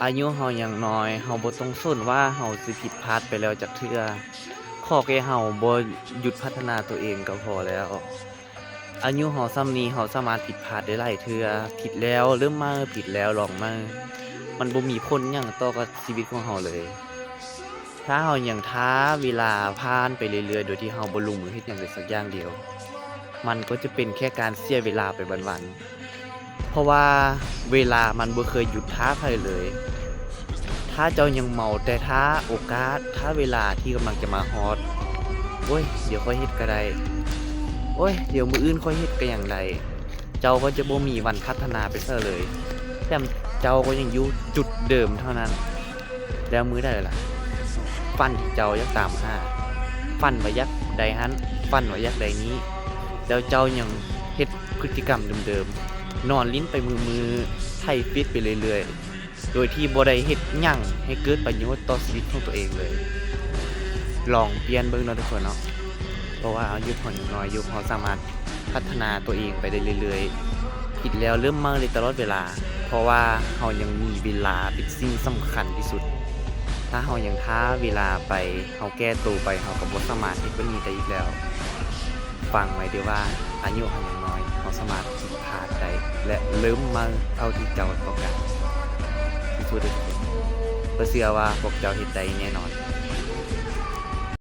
ອາຍຸເຮົາຍັງນ້ອຍ, ເຮົາບໍ່ຕ້ອງສົນວ່າເຮົາຊິຜິດພາດໄປແລ້ວຈັກເທື່ອ. ຂໍແຄ່ເຮົາບໍ່ຢຸດພັດທະນາຕົວເອງກໍພໍແລ້ວ. ອາຍຸເຮົາສ່ຳນີ້, ເຮົາສາມາດຜິດພາດໄດ້ຫຼາຍເທື່ອ, ຜິດແລ້ວເລີ່ມໃໝ່, ຜິດແລ້ວລອງໃໝ່. ມັນບໍ່ມີຜົນຫຍັງຕໍ່ກັບຊີວິດຂອງເຮົາເລີຍ. ຖ້າເຮົາຍັງຖ້າເວລາຜ່ານໄປເລື້ອຍໆ ໂດຍທີ່ເຮົາບໍ່ລົງມືເຮັດຫຍັງເລີຍສັກຢ່າງດຽວ, ມັນກໍຈະເປັນແຄ່ການເສຍເວລາໄປວັນໆ. ເພາະວ່າເວລາມັນບໍ່ເຄີຍຢຸດຖ້າໃຜເລີຍ. ຖ້າເຈົ້າຍັງເມົາແຕ່ຖ້າໂອກາດ, ຖ້າເວລາທີ່ກຳລັງຈະມາຮອດ, ໂອ້ຍ, ດຽວຂ້ອຍເຮັດກໍໄດ້, ໂອ້ຍ, ດຽວມື້ອື່ນຂ້ອຍເຮັດກໍຍັງໄດ້. ເຈົ້າກໍຈະບໍ່ມີວັນພັດທະນາໄປໃສເລີຍ, ແຖມເຈົ້າກໍຍັງຢູ່ຈຸດເດີມເທົ່ານັ້ນ. ແລ້ວມື້ໃດລະ ຝັນທີ່ເຈົ້າຢາກຕາມຫາ, ຝັນວ່າຢາກໄດ້ຫັ້ນ, ຝັນວ່າຢາກໄດ້ນີ້, ແລ້ວເຈົ້າຍັງເຮັດພຶດຕິກຳເດີມໆ, ນອນຫຼິ້ນໄປມື້ໆ, ໄຖເຟສໄປເລື້ອຍໆ ໂດຍທີ່ບໍ່ໄດ້ເຮັດຫຍັງໃຫ້ເກີດປະໂຫຍດຕໍ່ຊີວິດຂອງຕົວເອງເລີຍ. ລອງປ່ຽນເບິ່ງເນາະທຸກຄົນເນາະ, ເພາະວ່າອາຍຸເຮົາຍັງນ້ອຍຢູ່, ເຮົາສາມາດ ພັດທະນາຕົວເອງໄປໄດ້ເລື້ອຍໆ, ຜິດແລ້ວເລີ່ມໃໝ່ໄດ້ຕະຫຼອດເວລາ, ເພາະວ່າເຮົາຍັງມີເວລາເປັນສິ່ງສຳຄັນທີ່ສຸດ. ຖ້າເຮົາຍັງຖ້າເວລາໄປ, ເຮົາແກ່ໂຕໄປ, ເຮົາກໍບໍ່ສາມາດເຮັດແບບນີ້ໄດ້ອີກແລ້ວ. ຟັງໄວ້ເດີ້ວ່າ ອາຍຸເຮົາຍັງນ້ອຍ, ເຮົາສາມາດຜິດພາດໄດ້ ແລະ ເລີ່ມໃໝ່ເທົ່າທີ່ເຈົ້າຕ້ອງການ. ສູ້ໆເດີ້ທຸກຄົນ, ຂ້ອຍເຊື່ອວ່າພວກເຈົ້າເຮັດໄດ້ແນ່ນອນ.